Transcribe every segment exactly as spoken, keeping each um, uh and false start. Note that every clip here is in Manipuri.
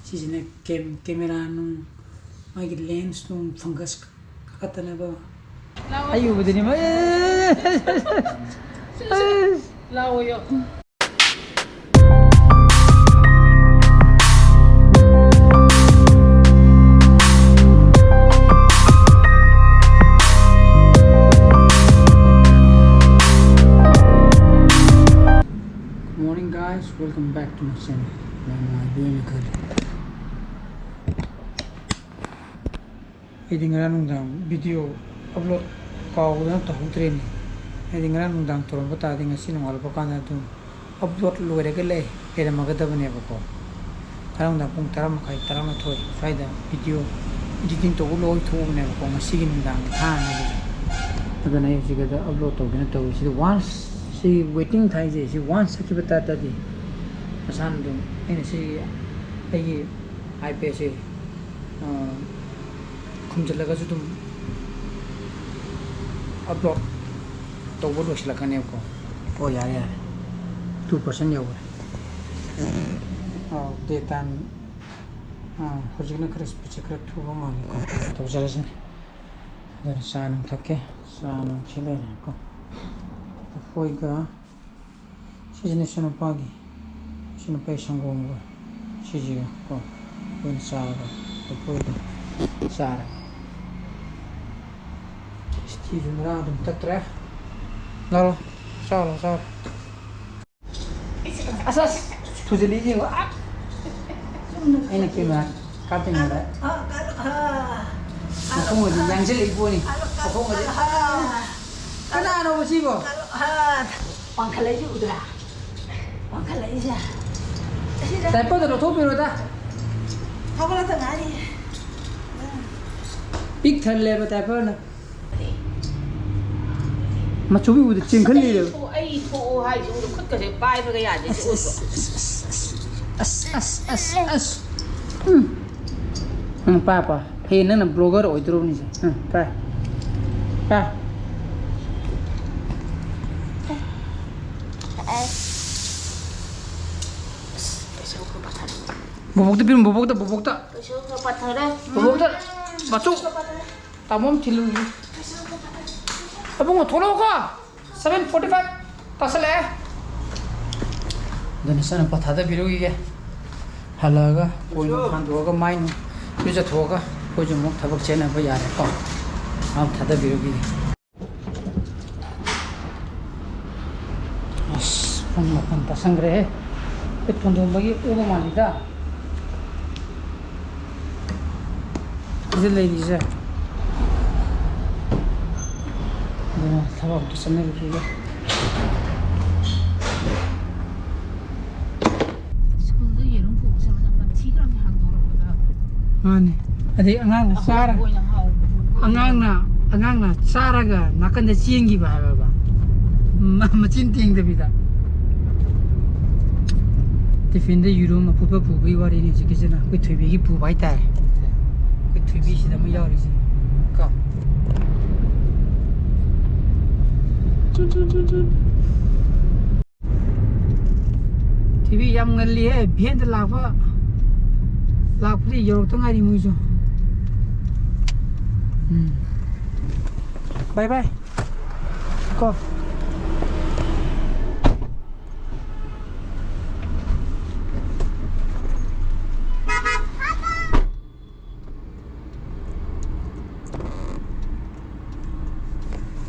ꯁꯤꯁꯤꯅ ꯀꯦꯝ ꯀꯦꯃꯦꯔꯥ ꯅꯨꯡ, ꯃꯥꯒꯤ ꯂꯦꯟꯁ ꯅꯨꯡ, ꯐꯪꯒꯁ ꯀꯥꯈꯠꯇꯅꯕ꯫ ꯑꯩ ꯎꯕꯗꯅꯤ ꯃꯣꯏ꯫ ꯂꯥꯛꯑꯣꯌꯣ꯫ Good morning, guys. Welcome back to my channel. ꯌꯥꯝ ꯅꯨꯡꯉꯥꯏꯕ ꯑꯣꯏꯅ ꯈꯜꯂꯤ꯫ ꯑꯩꯗꯤ ꯉꯔꯥꯡ ꯅꯨꯡꯗꯥꯡ video upload ꯀꯥꯎꯗꯅ ꯇꯧꯍꯧꯗ꯭ꯔꯦꯅꯦ꯫ ꯑꯩꯗꯤ ꯉꯔꯥꯡ ꯅꯨꯡꯗꯥꯡ ꯇꯧꯔꯝꯕ ꯇꯥꯔꯗꯤ ꯉꯁꯤ ꯅꯣꯡꯉꯥꯜꯂꯛꯄ ꯀꯥꯟꯗ ꯑꯗꯨꯝ upload ꯂꯣꯏꯔꯒ ꯂꯩ, ꯂꯩꯔꯝꯃꯒꯗꯕꯅꯦꯕꯀꯣ꯫ ꯉꯔꯥꯡ ꯅꯨꯡꯗꯥꯡ ꯄꯨꯡ ꯇꯔꯥ ꯃꯈꯥꯏ, ꯇꯔꯥꯃꯥꯊꯣꯏ ꯁ꯭ꯋꯥꯏꯗ video editing ꯇꯧꯕ ꯂꯣꯏ ꯊꯣꯛꯑꯕꯅꯦꯕꯀꯣ꯫ ꯉꯁꯤꯒꯤ ꯅꯨꯡꯗꯥꯡ ꯊꯥꯅꯕꯁꯦ꯫ ꯑꯗꯨꯅ ꯑꯩ ꯍꯧꯖꯤꯛ ꯑꯗ upload ꯇꯧꯒꯦꯅ ꯇꯧꯔꯤ꯫ ꯁꯤꯗ once ꯁꯤ waiting ꯊꯥꯏꯁꯦ, ꯁꯤ once ꯆꯠꯈꯤꯕ ꯇꯥꯔꯗꯤ ꯃꯁꯥꯅ ꯑꯗꯨꯝ, ꯑꯩꯅ ꯁꯤ ꯑꯩꯒꯤ iPadꯁꯦ, ꯑ, ꯈꯨꯝꯖꯤꯜꯂꯒꯁꯨ ꯑꯗꯨꯝ upload ꯇꯧꯕ ꯂꯣꯏꯁꯤꯜꯂꯛꯀꯅꯦꯕꯀꯣ꯫ ꯑꯣ, ꯌꯥꯔꯦ, ꯌꯥꯔꯦ꯫ Two percent ꯌꯧꯈ꯭ꯔꯦ꯫ ꯑꯥꯎ, day time꯫ ꯑꯥ, ꯍꯧꯖꯤꯛꯅ ꯈꯔ speedꯁꯦ ꯈꯔ ꯊꯨꯕ ꯃꯥꯜꯂꯦꯀꯣ꯫ ꯇꯧꯖꯔꯁꯤꯅꯦ꯫ ꯑꯗꯨꯅ ꯆꯥ ꯅꯨꯡ ꯊꯛꯀꯦ꯫ ꯆꯥ ꯅꯨꯡ ꯁꯤ ꯂꯩꯔꯦꯀꯣ꯫ ꯂꯐꯣꯏꯒ ꯁꯤꯁꯤꯅ ꯏꯆꯥꯅꯨꯄꯥꯒꯤ, ꯏꯆꯥꯅꯨꯄꯥꯒꯤ ꯁꯪꯒꯣꯝꯒ ꯁꯤꯁꯤꯒ ꯀꯣ, ꯑꯩꯈꯣꯏꯅ ꯆꯥꯕ ꯂꯐꯣꯏꯗꯣ ꯆꯥꯔꯦ꯫ ꯁꯤꯇꯤꯁꯨ ꯉꯔꯥꯡ ꯑꯗꯨꯝ ꯇꯠꯇ꯭ꯔꯦ꯫ ꯂꯥꯛꯑꯣ, ꯆꯥꯔꯣ, ꯆꯥꯔꯣ꯫ ꯑꯁ, ꯑꯁ, ꯊꯨꯖꯤꯜꯂꯤ ꯌꯦꯡꯉꯣ꯫ ꯑ! ꯑꯩꯅ camera ꯀꯥꯞꯇ꯭ꯔꯤꯉꯩꯗ ꯃꯈꯣꯡꯒꯁꯦ ꯌꯥꯡꯁꯤꯜꯂꯛꯏ ꯄꯣꯠꯅꯤ꯫ ꯃꯈꯣꯡꯒꯁꯦ꯫ ꯀꯅꯥꯅꯣꯕ ꯁꯤꯕꯣ? ꯋꯥꯡꯈꯠꯂꯛꯏꯁꯦ ꯎꯗ꯭ꯔꯥ? ꯋꯥꯡꯈꯠꯂꯛꯏꯁꯦ꯫ ꯑꯁꯤꯗ diaperꯗꯣ ꯂꯧꯊꯣꯛꯄꯤꯔꯣꯗ꯫ ꯍꯧꯒꯠꯂꯛꯇ ꯉꯥꯏꯔꯤ꯫ ꯄꯤꯛ ꯊꯜꯂꯦꯕ diaperꯅ꯫ ꯃꯆꯨꯒꯤ ꯎꯕꯗ ꯆꯦꯟꯈꯠꯂꯤꯔꯦꯕ꯫ ꯑꯩ ꯊꯣꯛ-, ꯑꯩ ꯊꯣꯛꯑꯣ ꯍꯥꯏꯁꯦ ꯎꯗ ꯈꯨꯠꯀꯁꯦ ꯄꯥꯏꯕꯒ ꯌꯥꯗꯦ ꯁꯤ ꯑꯣꯏꯕ꯫ ꯑꯁ, ꯑꯁ, ꯑꯁ, ꯑꯁ꯫ ꯎꯝ꯫ ꯎꯝ, ꯄꯥ, ꯄꯥ꯫ ꯍꯌꯦꯡ ꯅꯪꯅ blogger ꯑꯣꯏꯗꯧꯔꯕꯅꯤꯁꯦ꯫ ꯎꯝ, ꯄꯥꯏ꯫ ꯄꯥ꯫ ꯑꯁ, ꯄꯩꯁꯥ ꯈꯔ ꯄꯥꯊꯔꯛꯑꯣ꯫ ꯕꯣꯕꯣꯛꯇ ꯄꯤꯔꯝ, ꯕꯣꯕꯣꯛꯇ, ꯕꯣꯕꯣꯛꯇ꯫ ꯄꯩꯁꯥ ꯈꯔ ꯄꯥꯊꯔꯦ꯫ ꯕꯣꯕꯣꯛꯇ ꯃꯆꯨ ꯇꯥꯃꯣ ꯑꯃ ꯊꯤꯜꯂꯨ꯫ ꯑꯕꯨꯡꯉꯣ, ꯊꯣꯛꯂꯛꯑꯣꯀꯣ꯫ Seven forty five ꯇꯥꯁꯜꯂꯛꯑꯦ꯫ ꯑꯗꯨꯅ ꯏꯆꯥꯅꯨꯄꯥ ꯊꯥꯗꯕꯤꯔꯨꯈꯤꯒꯦ꯫ ꯍꯜꯂꯛꯑꯒ ꯀꯣꯏꯅ ꯍꯥꯟꯗꯣꯛꯑꯒ ꯃꯥꯏ ꯅꯨꯡ ꯏꯔꯨꯖꯊꯣꯛꯑꯒ ꯑꯩꯈꯣꯏꯁꯨ ꯑꯃꯨꯛ ꯊꯕꯛ ꯆꯦꯟꯅꯕ ꯌꯥꯔꯦꯀꯣ꯫ ꯃꯥ ꯊꯥꯗꯕꯤꯔꯨꯈꯤꯒꯦ꯫ ꯑꯁ, ꯄꯨꯡ ꯃꯥꯄꯟ ꯇꯥꯁꯟꯈ꯭ꯔꯦꯍꯦ꯫ ꯑꯩ ꯊꯣꯟꯗꯣꯟꯕꯒꯤ ꯑꯣꯕ ꯃꯥꯜꯂꯤꯗ꯫ ꯁꯤꯗ ꯂꯩꯔꯤꯁꯦ꯫ ꯑꯗꯨꯅ ꯊꯕꯛ ꯑꯝꯇ ꯆꯠꯅꯔꯨꯈꯤꯒꯦ꯫ ꯁ꯭ꯀꯨꯜꯗ ꯌꯦꯔꯨꯝ ꯄꯨꯕꯁꯦ ꯃꯅꯝ ꯅꯝꯊꯤꯈ꯭ꯔꯕꯅꯤ ꯍꯥꯡꯗꯣꯔꯛꯄꯗ꯫ ꯃꯥꯅꯦ꯫ ꯑꯗꯩ ꯑꯉꯥꯡꯅ ꯆꯥꯔ ꯑꯣꯏꯅ ꯍꯥꯎꯕ꯫ ꯑꯉꯥꯡꯅ ꯑꯉꯥꯡꯅ ꯆꯥꯔꯒ ꯅꯥꯀꯟꯗ ꯆꯦꯟꯈꯤꯕ ꯍꯥꯏꯕ꯫ ꯃ- ꯃꯆꯤꯟ ꯇꯦꯡꯗꯕꯤꯗ꯫ ꯇꯤꯐꯤꯟꯗ ꯌꯦꯔꯨꯝ ꯑꯐꯨꯠꯄ ꯄꯨꯕꯒꯤ ꯋꯥꯔꯤꯅꯤ ꯍꯧꯖꯤꯛꯀꯤꯁꯤꯅ꯫ ꯑꯩꯈꯣꯏ ꯊꯣꯏꯕꯤꯒꯤ ꯄꯨꯕ ꯍꯥꯏꯇꯥꯔꯦ꯫ ꯑꯩꯈꯣꯏ ꯊꯣꯏꯕꯤꯁꯤꯗ ꯑꯃ ꯌꯥꯎꯔꯤꯁꯦ ꯀꯣ꯫ ꯊꯣꯏꯕꯤ ꯌꯥꯝ ꯉꯜꯂꯤꯍꯦ꯫ ꯚꯦꯟꯗ ꯂꯥꯛꯄ ꯂꯥꯛꯄꯗꯤ ꯌꯧꯔꯛꯇ ꯉꯥꯏꯔꯤ ꯃꯣꯏꯁꯨ꯫ ꯎꯝ꯫ ꯕꯥꯏ ꯕꯥꯏ꯫ ꯀꯣ꯫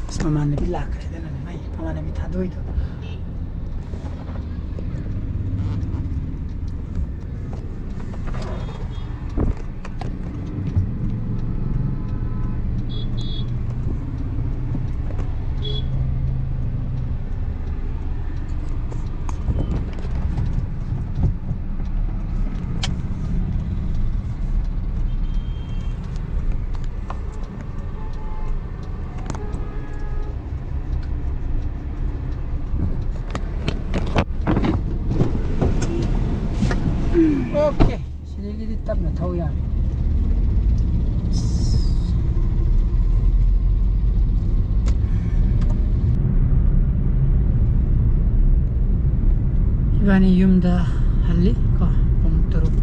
ꯑꯁ, ꯃꯃꯥꯟꯅꯕꯤ ꯂꯥꯛꯈ꯭ꯔꯦꯗꯅꯅꯦ ꯃꯥꯏ ꯃꯃꯥꯟꯅꯕꯤ ꯊꯥꯗꯣꯏꯗꯣ꯫ ꯑꯣꯀꯦ꯫ ꯁꯤꯗꯒꯤꯗꯤ ꯇꯞꯅ ꯊꯧ ꯌꯥꯔꯦ꯫ ꯏꯕꯥꯅꯤ ꯌꯨꯝꯗ ꯍꯜꯂꯤ ꯀꯣ꯫ ꯄꯨꯡ ꯇꯔꯨꯛ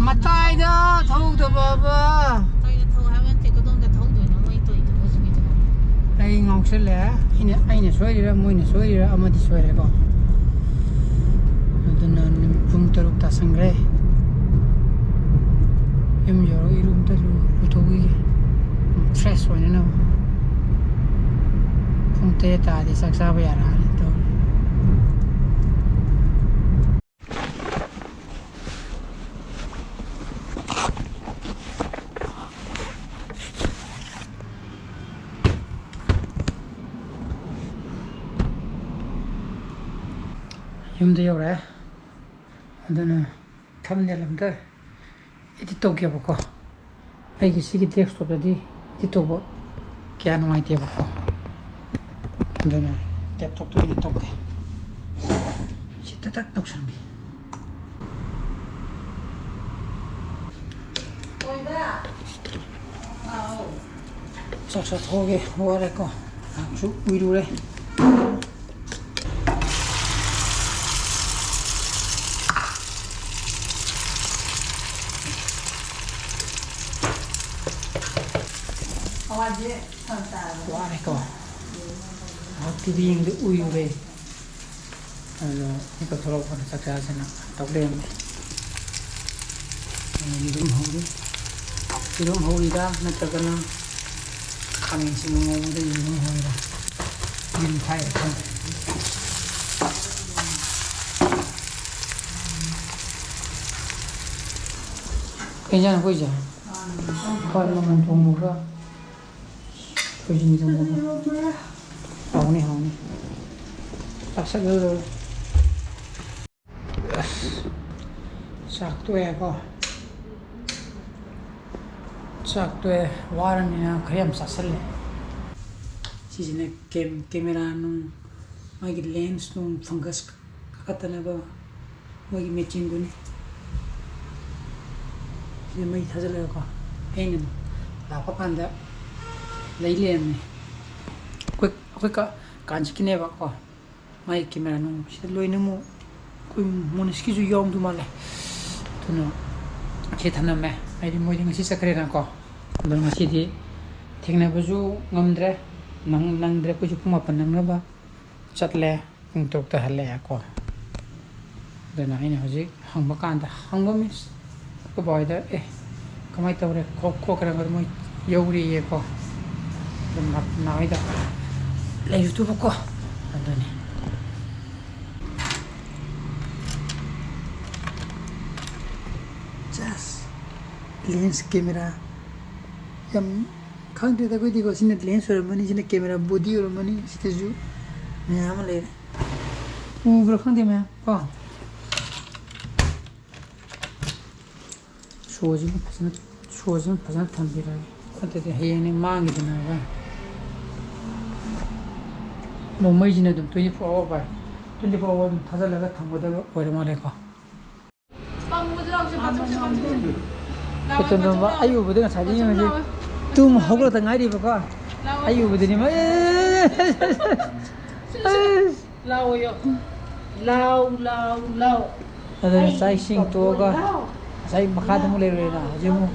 ꯃꯇꯥꯏꯗ ꯊꯧꯗꯕꯕ꯫ ꯃꯇꯥꯏꯗ ꯊꯧ ꯍꯥꯏꯕ ꯅꯠꯇꯦ, ꯀꯗꯣꯝꯗ ꯊꯧꯗꯣꯏꯅꯣ ꯃꯣꯏ ꯇꯧꯔꯤꯗꯣ ꯍꯧꯖꯤꯛꯀꯤꯗꯣ? ꯑꯩ ꯉꯥꯎꯁꯜꯂꯦ꯫ ꯑꯩꯅ, ꯑꯩꯅ ꯁꯣꯏꯔꯤꯔꯥ, ꯃꯣꯏꯅ ꯁꯣꯏꯔꯤꯔꯥ, ꯑꯃꯗꯤ ꯁꯣꯏꯔꯦꯀꯣ꯫ ꯑꯗꯨꯅ ꯄꯨꯡ ꯇꯔꯨꯛ ꯇꯥꯁꯟꯈ꯭ꯔꯦ꯫ ꯌꯨꯝ ꯌꯧꯔꯒ ꯏꯔꯨ ꯑꯝꯇ ꯂꯨ-, ꯂꯨꯊꯣꯛꯈꯤꯒꯦ꯫ ꯐ꯭ꯔꯦꯁ ꯑꯣꯏꯅꯅꯕ꯫ ꯄꯨꯡ ꯇꯔꯦꯠ ꯇꯥꯔꯗꯤ ꯆꯥꯛ ꯆꯥꯕ ꯌꯥꯔꯛꯑꯅꯤ ꯇꯧꯔꯤ꯫ ꯌꯨꯝꯗ ꯌꯧꯔꯦ꯫ ꯑꯗꯨꯅ ꯊꯝꯅꯦꯜ ꯑꯝꯇ ꯏꯗꯤꯠ ꯇꯧꯒꯦꯕꯀꯣ꯫ ꯑꯩꯒꯤ ꯁꯤꯒꯤ ꯗꯦꯁꯛꯇꯣꯞꯇꯗꯤ ꯏꯗꯤꯠ ꯇꯧꯕ ꯀꯌꯥ ꯅꯨꯡꯉꯥꯏꯇꯦꯕꯀꯣ꯫ ꯑꯗꯨꯅ ꯂꯦꯞꯇꯣꯞꯇ ꯑꯣꯏꯅ ꯇꯧꯒꯦ꯫ ꯁꯤ ꯇꯛ ꯇꯛ ꯇꯧꯁꯟꯕꯤ꯫ ꯆꯥꯛ ꯆꯥꯊꯣꯛꯑꯒꯦ, ꯋꯥꯔꯦꯀꯣ, ꯉꯥꯏꯍꯥꯛꯁꯨ ꯎꯏꯔꯨꯔꯦ꯫ ꯋꯥꯔꯦꯀꯣ, ꯉꯥꯏꯍꯥꯛ ꯇꯤ ꯚꯤ ꯌꯦꯡꯗ ꯎꯏꯔꯨꯔꯦ꯫ ꯑꯗꯣ ꯃꯤꯀꯞ ꯊꯣꯛꯂꯛꯄꯗ ꯆꯥꯛ ꯆꯥꯁꯤꯅ ꯇꯧ ꯂꯩꯔꯝꯃꯦ꯫ ꯑꯗꯨꯅ ꯌꯦꯔꯨꯝ ꯍꯧꯔꯤ꯫ ꯌꯦꯔꯨꯝ ꯍꯧꯔꯤꯔꯥ ꯅꯠꯇ꯭ꯔꯒꯅ ꯈꯥꯃꯦꯟ ꯑꯁꯤꯟꯕ ꯉꯧꯕꯗ ꯌꯦꯔꯨꯝ ꯍꯧꯔꯤꯔꯥ? ꯌꯦꯔꯨꯝ ꯊꯥꯏꯔ ꯈꯪꯗꯦ꯫ ꯀꯩ ꯏꯟꯖꯥꯡꯅꯣ ꯑꯩꯈꯣꯏꯁꯦ? ꯍꯋꯥꯏ ꯃꯪꯒꯟ ꯊꯣꯡꯕꯒ ꯊꯣꯏꯗꯤꯡ ꯊꯣꯡꯕꯒ꯫ ꯍꯥꯎꯅꯤ, ꯍꯥꯎꯅꯤ꯫ ꯆꯥꯁꯜꯂ ꯂꯣꯏꯔꯦ꯫ ꯑꯁ, ꯆꯥꯛ ꯇꯣꯛꯑꯦꯀꯣ꯫ ꯆꯥꯛ ꯇꯣꯛꯑꯦ, ꯋꯥꯔꯃꯤꯅ ꯈꯔ ꯌꯥꯝ ꯆꯥꯁꯜꯂꯦ꯫ ꯁꯤꯁꯤꯅ ꯀꯦꯝ-, ꯀꯦꯃꯦꯔꯥ ꯅꯨꯡ, ꯃꯥꯒꯤ ꯂꯦꯟꯁ ꯅꯨꯡ, ꯐꯪꯒꯁ ꯀꯥꯈꯠꯇꯅꯕ ꯃꯣꯏꯒꯤ ꯃꯦꯆꯤꯟꯗꯨꯅꯤ꯫ ꯁꯤꯗ ꯃꯩ ꯊꯥꯖꯤꯜꯂꯒꯀꯣ, ꯑꯩꯅ ꯂꯥꯛꯄ ꯀꯥꯟꯗ ꯂꯩ ꯂꯩꯔꯝꯃꯦ꯫ ꯑꯩꯈꯣꯏ, ꯑꯩꯈꯣꯏ ꯀꯥ-, ꯀꯥꯟꯆꯤꯠꯀꯤꯅꯦꯕꯀꯣ꯫ ꯃꯥꯒꯤ ꯀꯦꯃꯦꯔꯥ ꯅꯨꯡ ꯁꯤꯗ ꯂꯣꯏꯅꯃꯛ ꯎꯝ, ꯃꯣꯅꯤꯁꯀꯤꯁꯨ ꯌꯥꯎꯔꯝꯗꯧ ꯃꯥꯜꯂꯦ꯫ ꯑꯗꯨꯅ ꯁꯤ ꯊꯅꯝꯃꯦ꯫ ꯍꯥꯏꯗꯤ ꯃꯣꯏꯗꯤ ꯉꯁꯤ ꯆꯠꯈ꯭ꯔꯦꯅꯀꯣ꯫ ꯑꯗꯨꯅ ꯉꯁꯤꯗꯤ ꯊꯦꯡꯅꯕꯁꯨ ꯉꯝꯗ꯭ꯔꯦ꯫ ꯅꯪ-, ꯅꯪꯗ꯭ꯔꯦ꯫ ꯑꯩꯈꯣꯏꯁꯨ ꯄꯨꯡ ꯃꯥꯄꯟ ꯅꯪꯅꯕ ꯆꯠꯂꯦ꯫ ꯄꯨꯡ ꯇꯔꯨꯛꯇ ꯍꯜꯂꯛꯑꯦꯀꯣ꯫ ꯑꯗꯨꯅ ꯑꯩꯅ ꯍꯧꯖꯤꯛ ꯍꯪꯕ ꯀꯥꯟꯗ, ꯍꯪꯕ means ꯑꯩꯈꯣꯏ ꯕꯥ ꯍꯣꯏꯗ, "ꯑꯦ, ꯀꯃꯥꯏꯅ ꯇꯧꯔꯦ?" ꯈꯣ-, ꯈꯣꯠꯈ꯭ꯔꯦ꯫ ꯃꯣꯏ ꯌꯧꯔꯤꯌꯦꯀꯣ꯫ ꯑꯗꯨꯝ ꯅ-, ꯅꯥꯎꯏꯗ ꯂꯩꯔꯨꯗꯨꯕꯀꯣ꯫ ꯑꯗꯨꯅꯤ꯫ Just lens camera ꯌꯥꯝ ꯈꯪꯗ꯭ꯔꯦꯗ ꯑꯩꯈꯣꯏꯗꯤꯀꯣ꯫ ꯁꯤꯅ lens ꯑꯣꯏꯔꯝꯃꯅꯤ, ꯁꯤꯅ camera body ꯑꯣꯏꯔꯝꯃꯅꯤ꯫ ꯁꯤꯗꯁꯨ ꯃꯌꯥꯝ ꯑꯃ ꯂꯩꯔꯦ꯫ ꯎꯕ꯭ꯔꯥ ꯈꯪꯗꯦ ꯃꯌꯥꯝ ꯀꯣ꯫ ꯁꯣꯁꯤꯃ ꯐꯖꯅ, ꯁꯣꯁꯤꯃ ꯐꯖꯅ ꯊꯝꯕꯤꯔꯒꯦ꯫ ꯅꯠꯇ꯭ꯔꯗꯤ ꯍꯌꯦꯡꯅꯦ ꯃꯥꯡꯈꯤꯗꯅꯕ꯫ ꯅꯣꯡꯃꯩꯁꯤꯅ ꯑꯗꯨꯝ twenty four hour ꯚꯥꯏ, twenty four hour ꯑꯗꯨꯝ ꯊꯥꯖꯤꯜꯂꯒ ꯊꯝꯒꯗꯕ ꯑꯣꯏꯔ ꯃꯥꯜꯂꯦꯀꯣ꯫ ꯀꯩꯇꯧꯅꯣꯕ? ꯑꯩ ꯎꯕꯗ ꯉꯁꯥꯏꯗꯤ ꯌꯦꯡꯉꯁꯤ꯫ ꯇꯨꯝ ꯍꯧꯒꯠꯂꯛꯇ ꯉꯥꯏꯔꯤꯕꯀꯣ꯫ ꯑꯩ ꯎꯕꯗꯗꯤ ꯃꯥ-, ꯑꯦ! ꯂꯥꯎꯑꯣꯌꯣ꯫ ꯂꯥꯎ, ꯂꯥꯎ, ꯂꯥꯎ꯫ ꯑꯗꯨꯅ ꯆꯥꯛ ꯏꯁꯤꯡ ꯇꯣꯛꯑꯒ ꯉꯁꯥꯏ ꯃꯈꯥꯗ ꯑꯃꯨꯛ ꯂꯩꯔꯨꯔꯦꯅ, ꯍꯧꯖꯤꯛ ꯑꯃꯨꯛ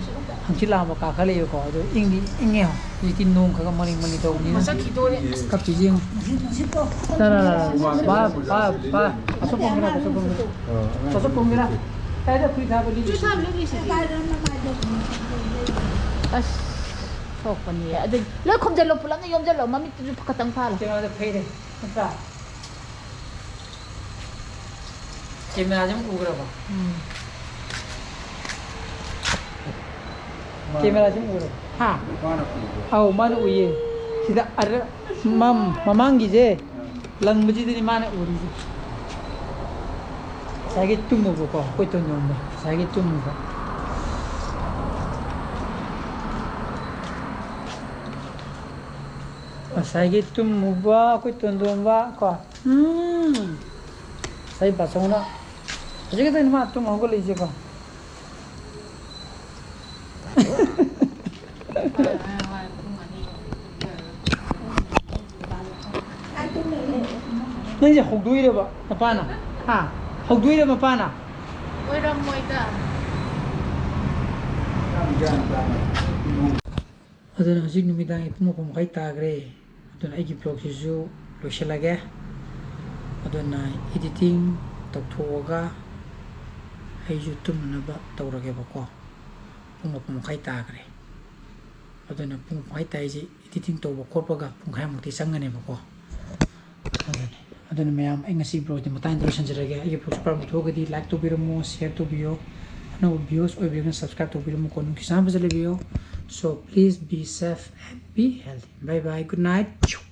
ꯍꯪꯆꯤꯠ ꯂꯥꯡꯕ ꯀꯥꯈꯠꯂꯛꯑꯦꯕꯀꯣ꯫ ꯑꯗꯣ ꯏꯪꯗꯤ ꯏꯪꯉꯦ꯫ ꯍꯧꯖꯤꯛꯇꯤ ꯅꯣꯡ ꯈꯔ ꯈꯔ ꯃꯅꯤꯡ ꯃꯅꯤꯡ ꯇꯧꯕꯅꯤꯅ꯫ ꯃꯁꯛ ꯈꯤꯗꯣꯔꯦ꯫ ꯀꯞꯄꯤꯁꯦ ꯌꯦꯡꯉꯨ꯫ ꯅꯨꯡꯁꯤꯠ, ꯅꯨꯡꯁꯤꯠꯇꯣ꯫ ꯂꯥ, ꯂꯥ, ꯂꯥ, ꯂꯥ꯫ ꯄꯥ, ꯄꯥ, ꯄꯥ꯫ ꯑꯁꯣꯛꯄ ꯑꯃꯒꯤꯔ, ꯑꯁꯣꯛꯄ ꯑꯃꯒꯤꯔ? ꯑꯁꯣꯛꯄ ꯑꯃꯒꯤꯔ? ꯀꯥꯏꯗ ꯐꯨꯔꯤꯠ ꯊꯥꯕ ꯂꯤꯠꯂꯤ? ꯐꯨꯔꯤꯠ ꯊꯥꯕ ꯂꯤꯠꯂꯤꯁꯦ꯫ ꯑꯁ, ꯁꯣꯛꯄꯅꯤ꯫ ꯑꯗꯨ ꯂꯣꯏ ꯈꯣꯝꯖꯜꯂꯣ, ꯄꯨꯂꯞꯅ ꯌꯣꯝꯖꯜꯂꯣ, ꯃꯃꯤꯠꯇꯨꯁꯨ ꯈꯇꯪ ꯐꯥꯜꯂꯣ꯫ ꯀꯩꯅꯣꯗ ꯐꯩꯔꯦ, ꯅꯠꯇ꯭ꯔꯥ? ꯀꯦꯃꯦꯔꯥꯁꯦ ꯑꯃꯨꯛ ꯎꯈ꯭ꯔꯕ? ꯎꯝ꯫ ꯀꯦꯃꯦꯔꯥꯁꯦ ꯑꯃꯨꯛ ꯎꯈ꯭ꯔꯕ? ꯍꯥ? ꯃꯥꯅ ꯎꯕ꯭ꯔꯣ? ꯑꯧ, ꯃꯥꯅ ꯎꯏꯌꯦ꯫ ꯁꯤꯗ ꯑꯔ-, ꯃꯝ-, ꯃꯃꯥꯡꯒꯤꯁꯦ ꯂꯪꯕꯁꯤꯗꯅꯤ ꯃꯥꯅ ꯎꯔꯤꯁꯦ꯫ ꯉꯁꯥꯏꯒꯤ ꯇꯨꯝꯃꯨꯕꯀꯣ, ꯑꯩꯈꯣꯏ ꯇꯣꯟꯗꯣꯟꯗꯣ꯫ ꯉꯁꯥꯏꯒꯤ ꯇꯨꯝꯃꯨꯕ꯫ ꯉꯁꯥꯏꯒꯤ ꯇꯨꯝꯃꯨꯕ ꯑꯩꯈꯣꯏ ꯇꯣꯟꯗꯣꯟꯕ ꯀꯣ꯫ ꯎꯝ꯫ ꯉꯁꯥꯏ ꯕꯥꯆꯧꯅ ꯍꯧꯖꯤꯛ ꯈꯛꯇꯅꯤ ꯃꯥ ꯇꯨꯝ ꯍꯧꯒꯠꯂꯛꯏꯁꯦꯀꯣ꯫ ꯅꯪꯁꯦ ꯍꯧꯗꯣꯛꯏꯔꯕ ꯅꯄꯥꯅ? ꯍꯥ? ꯍꯧꯗꯣꯏꯔ ꯃꯄꯥꯅ? ꯑꯣꯏꯔꯝꯃꯣꯏꯗ꯫ ꯑꯗꯨꯅ ꯍꯧꯖꯤꯛ ꯅꯨꯃꯤꯗꯥꯡꯒꯤ ꯄꯨꯡ ꯃꯥꯄꯟ ꯃꯈꯥꯏ ꯇꯥꯈ꯭ꯔꯦ꯫ ꯑꯗꯨꯅ ꯑꯩꯒꯤ vlogꯁꯤꯁꯨ ꯂꯣꯏꯁꯤꯜꯂꯒꯦ꯫ ꯑꯗꯨꯅ editing ꯇꯧꯊꯣꯛꯑꯒ ꯑꯩꯁꯨ ꯇꯨꯝꯅꯅꯕ ꯇꯧꯔꯒꯦꯕꯀꯣ꯫ ꯄꯨꯡ ꯃꯥꯄꯟ ꯃꯈꯥꯏ ꯇꯥꯈ꯭ꯔꯦ꯫ ꯑꯗꯨꯅ ꯄꯨꯡ ꯃꯥꯄꯟ ꯃꯈꯥꯏ ꯇꯥꯏꯁꯦ editing ꯇꯧꯕ ꯈꯣꯠꯄꯒ ꯄꯨꯡꯈꯥꯏꯃꯨꯛꯇꯤ ꯆꯪꯒꯅꯦꯕꯀꯣ꯫ ꯑꯗꯨꯅꯤ꯫ ꯑꯗꯨꯅ ꯃꯌꯥꯝ, ꯑꯩ ꯉꯁꯤ vlogꯁꯦ ꯃꯇꯥꯡꯗ ꯂꯣꯏꯁꯤꯟꯖꯔꯒꯦ꯫ ꯑꯩꯒꯤ vlogꯁꯦ ꯄꯥꯝꯕꯤꯊꯣꯛꯑꯒꯗꯤ like ꯇꯧꯕꯤꯔꯝꯃꯣ, share ꯇꯧꯕꯤꯌꯣ꯫ ꯑꯅꯧꯕ viewers ꯑꯣꯏꯕꯤꯔꯒꯅ subscribe ꯇꯧꯕꯤꯔꯝꯃꯨꯀꯣ꯫ ꯅꯨꯡꯁꯤ ꯆꯥꯟꯅꯕ ꯐꯖ ꯂꯩꯕꯤꯌꯣ꯫ So please be safe and be healthy. Bye bye. Good night.